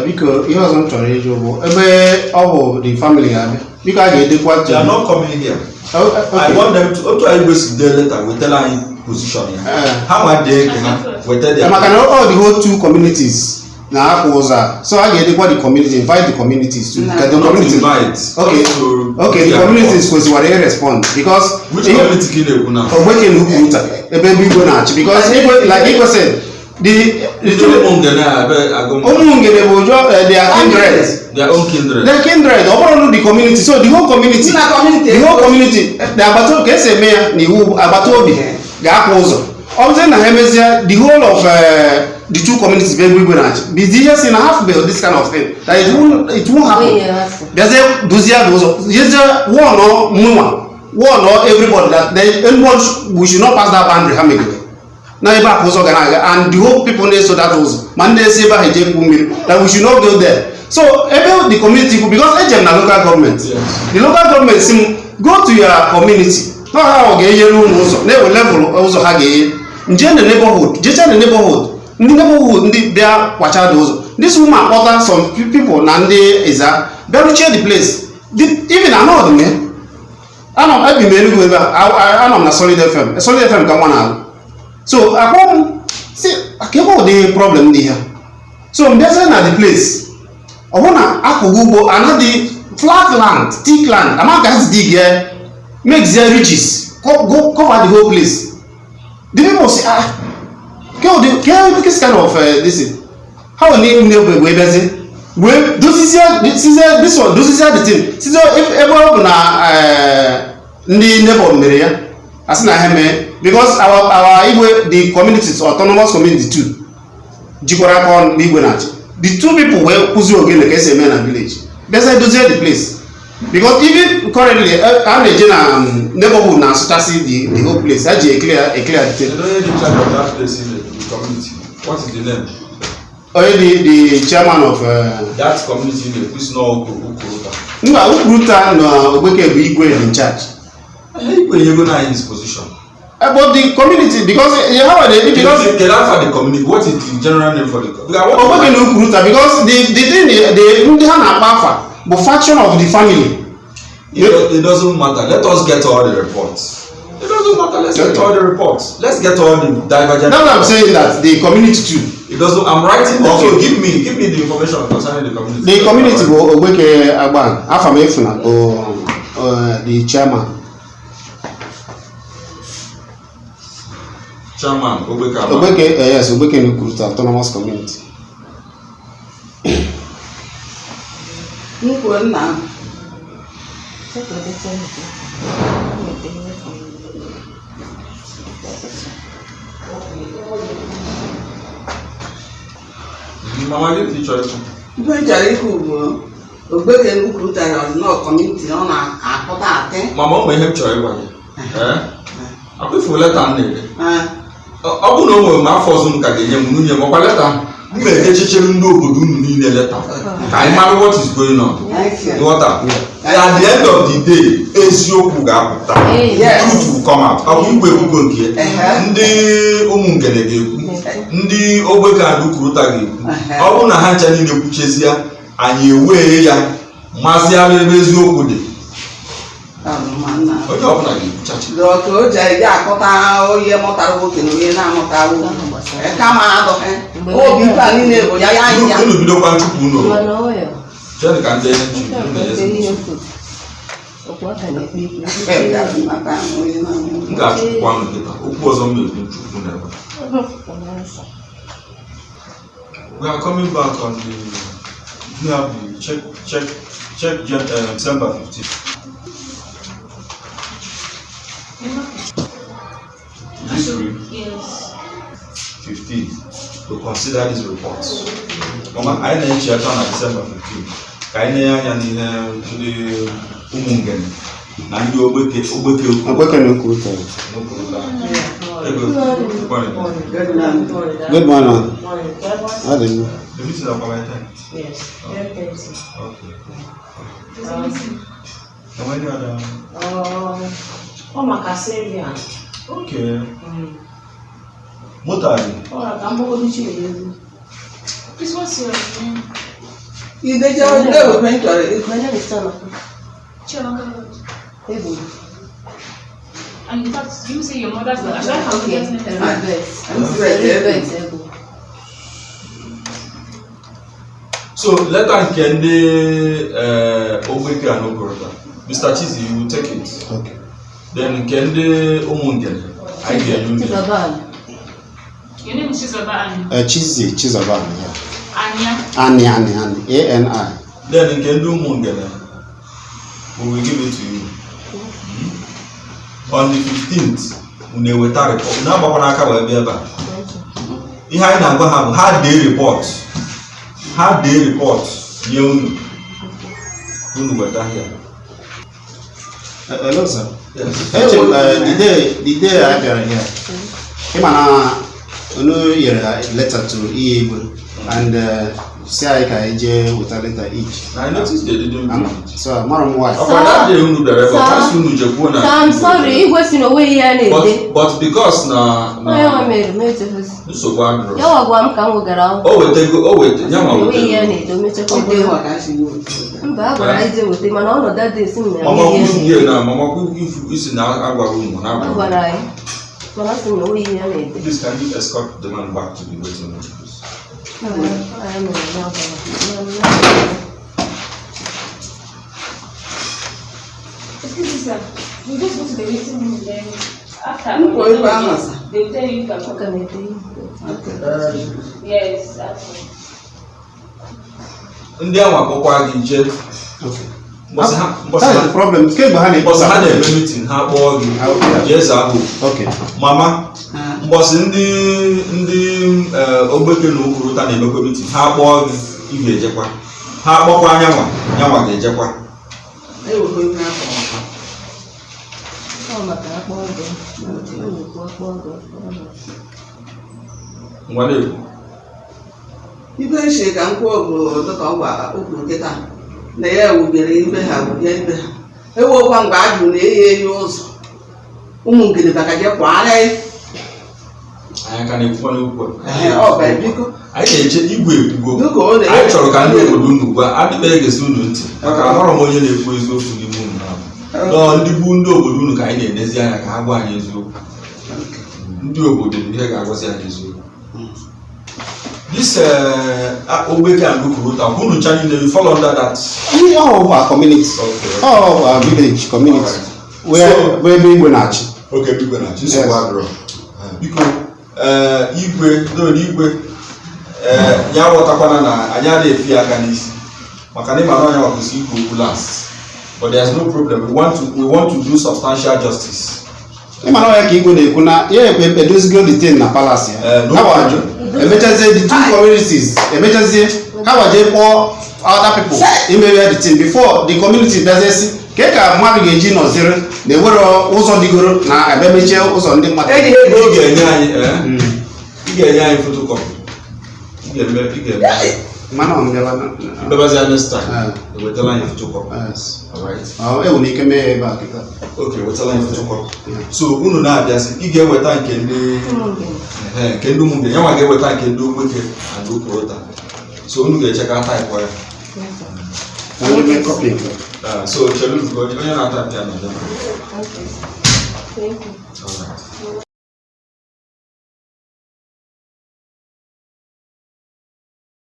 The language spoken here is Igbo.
Biko, ihe ọzọ m chọrọ ịjụ bụ ebe ọ bụ the family ga-abịa, biko, a ga-edekwa. They are not coming here. Oh, okay. I want them to, otu anyị si dee leta wetara anyị position ya, ha nwa dee nke ha weta their. Maka na all the whole two communities na-akwụ ụzọ a, so a ga-edekwa the community, invite the communities to ka the Not community invite. Okay. To Okay, the their communities kwesịkwara irespond because Which community ka ị na-ekwu na? Ogbeke na Ukwuruta, ebe igwe na-achị, because igwe, like igwe said, the Ndị ụmụ ngene a ebe agụ. Ụmụ ngene bụ ụjọ, their kindred. Their own kindred. Their kindred, ọ bụrụ na the community, so the whole community, Na community. the whole community, the agbata obi, ka esi eme ya na iwu, agbata obi ga-akwa ụzọ. Ọ bụzie na ha emezie the whole of the two communities bụ ebe igwe na-achị bizi ihe si na half build this kind of thing that it won't happen. Bịazie dozie the ụzọ, jezie warn mụnwa, warn everybody that they, anyone, we should not pass that boundary ha megide na ebe a ka ụzọ ga na-aga, and the whole people na-eso that ụzọ, ma ndị esi ebe ahụ eje ekwu mmiri, that we should not go there. So ebe the community kwu, because ejem na local government, the local government si m go to your community na ha ọ ga-enyere unu ụzọ na-ewe level ụzọ ha ga-enye nje na neighborhood, jecha na neighborhood, ndị neighborhood ndị bịa kwacha dị ụzọ. This woman kpọta some people na ndị ịza bịaruchie the place. Even anọdụ m ya, anọ m, ebi m Enugu ebe a, anọ m na Solid FM, Solid FM ka nwa na-alụ. So akpọ m si ka ebe ụdị problem dị ha. So m bịazie na the place, ọ bụ na akụghị ugbo anadị, flat land, thick land, ama ka ha si dig ya, make their ridges go cover the whole place. The people say, "Ah, ke ụdị ke this kind of this thing?" Ha wee niile wee bịazie wee dozizie sizie this one, dozizie the thing, sizie ebe ọ bụ na ndị neighbor mere ya, asị na ha mee, because our igwe, the communities, autonomous community two jikwara aka ọnụ n'igwe na-achị, the two people wee kwụzi ogene ka esi eme na village, bịazie dozie the place, because even currently a na-eje na neighborhood na-asụchasị the whole place, ha ji eclear the thing. Kedu onye dị in charge of that place in the community? What is the name? Onye the chairman of That community na-ekwu si na Ukwuruta. Mba, Ukwuruta na Ogbeke bụ igwe dị in charge. Igwe enyego na anyị his position. But the community, because how are they, because Kedu afa the community? What is the general name for the community? Ogbeke na Ukwuruta, because the thing, the ndị ha na-akpa afa bụ faction of the family. It doesn't matter. Let us get all the reports. It doesn't matter. Let's get all the reports. Let's get all the divergent. That's why I'm saying that the community too. It doesn't. I'm writing them. Okay. So give me the information concerning the community. The community bụ Ogbeke Agban Afam Efuna bụ the chairman. Chairman Ogbeke Agban. Ogbeke, yes, Ogbeke na Ukwuruta autonomous community. Nkwu nna m. Mama, gị ka ị chọrọ ikwu? Ife m chọrọ ikwu bụ Ogbeke Ukwuruta nọ community, ọ na-akpọta atị. Mama, ọ ma ihe m chọrọ ịgwa gị. Eh? Akwa leta m na-ede. Ọ bụrụ na o nwere m afọ ọzọ m ka ga-enye m nwunye m ọkwa leta m na-edechechere ndị obodo unu niile leta ka anyị mara what is going on. Thank you. Nghọta? At the end of the day, eziokwu ga-apụta. Truth will come out. Ọ bụ igwe ekwugo nke ya. Ndị ụmụ ngene ga-ekwu, ndị Ogbeke and Ukwuruta ga-ekwu. Ọ bụrụ na ha ncha niile kwuchezie, anyị ewee ya masịara ebe eziokwu dị. Ọ bụ mma nna. Onye ọbụla ga-ekwuchacha. Otu o ji eji akpọta onye mụtara nwoke na onye na-amụta nwoke kama adọghị obi ife a niile bụ ya ya ya. Unu bidokwa nchụpụ unu. Chere ka ndị enye nchi unu na-ezi nsogbu. M ga-achụpụkwa unu kịta. Okwu ọzọ m na-ekwu, nchụpụ unu ebe a. We are coming back on the, you have the check December 15th. This week, Yes. 15th, to consider these reports. Mama, anyị na-eche aka na December 15th ka anyị na-enye anya n'ihe ndị ụmụ ngene na ndị Ogbeke Ogbeke na Ukwuruta. n'Ukwuruta. Ego, morning. Good morning. Ọ dị mma. The meeting is by 10. Yes, 10:30. Okay. And when you are done? Ọ maka Sylvia. Okay. Moto anyị. Ọ ka mgbagodo chi elu. Please, what's your name? Ideje ewekwe m chọrọ My name is Chiamaka. Chiamaka. Ebu. And in fact, you say your mother's name. Should I have Okay. mother's name? Elizabeth. Elizabeth Ebu. Elizabeth Ebu. So letter nke ndị Ogbeke and Okorota, Mr. Chizzy, you will take it. Okay. Then nke ndị Ụmụngene, anyị ga-enye unu. Chizoba. Your name is Chizoba Ani. Chizzy, Chizoba, yeah. Anya. Ani, Ani, Ani, A-N-I. Then nke ndị Ụmụngene, we will give it to you. On the 15th, unu eweta report. Unu agbakwana aka wee bịa ebe a. Ihe anyị na-agwa ha bụ ha dee report. Ha dee report nye unu. Unu weta here. Hello, sir. Yes. Eche m, the day I bịara here, ịma na unu nyere ha letter to iye igwe and si anyị ka anyị jee weta letter each. I noticed they didn't bring it. So amara m why. Ọkwa that day unu bịara ebe a, ọkwa sị unu jekwuo na. Sir, I'm sorry. Igwe si na onwe ihe a na-ede. But because na Onye nwa na mere m echefuzi. nsogbu adịrọ. Ya nwa gwa m ka m wegara akwụkwọ. O wetego, o wete, ya nwa Onwe ihe a wetego. na-ede, o mechakwa Ọ bụ dee. ịhụ ka a si weta. Mba, a gwara anyị jee weta mana ọnọdụ adịghị esi m na Mama ihe kwufu ihe na mama kwufu isi na agwara unu na a agwara unu. gwara anyị mana asị m na onwe ihe a na-ede. Please, can you escort the man back to the waiting room, please? Anyị mere na agwara. Excuse me, sir. You just go to the waiting room then. After, Nkwa ebe ahụ, sir. they will tell you you can Ọ come. ka na-ede ihe. Yes, after. Ndị ahụ akpọkwa gị jee. Okay. Mbọsị ha mbọsị That is the ha problem. Kemgbe ha mbọsị ha na-ekposa. na-eme meeting, ha kpọọ gị jee zaa ha oku. Okay. Mama, mbọsị ndị Ogbeke na Okorota na-emekwa meeting, ha kpọọ gị, ị ga-ejekwa. Ha kpọkwa anyanwa, nyanwa ga-ejekwa. Ewekwe ihe afọ. Ọ maka akpọ ọgọ. Ọ na-ekwu akpọ ọgọ. Ngwa na-ekwu. Ibe nshi ka m kwuo bụ dịka ọ gwa o kwuru kịta na ya wugere ibe ha wuge ibe ha ewekwa mgbe a jụrụ na eyi eyi ụzọ ụmụ ngene baka je kwara ya. Anyị ka na-ekwukwa n'okwu a. Ehe, ọ bụ biko. Anyị na-eche igwe ekwugo. Biko, ọ na- Anyị chọrọ ka ndị obodo unu gwa adịbe egesi unu ntị maka ahọrọ m onye na-ekwu eziokwu n'ime unu na-abụ. Nọọ ndị bụ ndị obodo unu ka anyị na-enezi anya ka ha gwa anyị eziokwu. Ndị obodo bụ ihe ga-agwazi anyị eziokwu. This Ogbeke and Okorota, unu ncha niile, you fall under that. Ihe ọ bụ our community. Okay. Ọ bụ our village community. Alright. Where where ebe igwe na-achị. Oke igwe na-achị, nsogbu Yes. adịrọ. Biko, igwe doro igwe, ya ghọtakwana na anyị adịghị efi aka n'isi maka na ịma na ọnya kwesịrị ikwu okwu last, but there is no problem. We want to do substantial justice. Ịma na ọ ya ka igwe na-ekwu na ya ekwe edozigo the thing na palace ya. Eh, no Ha wajụ. problem. Emechazie the two communities emechazie ha waje kpọọ other people imebe the thing before the community bịazie si ke ka mmadụ ga-eji nọziri na ewere ụzọ dịgoro na ebe mechie ụzọ ndị mmadụ. Eji Ị ga-enye anyị ị ga-enye anyị photocopy. Ị ga-eme Mana ọ mbịaba mbebazia next time. Eh. Ewetala anyị photocopy. Yes. Alright. Ọ enwere ike mee ya ebe a kịta. Okay, wetala anyị photocopy. So unu na-abịazi, ị ga-eweta nke ndị Ehe, nke ndị ụmụ ya nwa ga-eweta nke ndị Ogbeke and Okorota, so unu ga-eche ka type ya. Onye mee copy nke. So chere onye na-atype ya na-abịa. Okay. Thank you. Alright.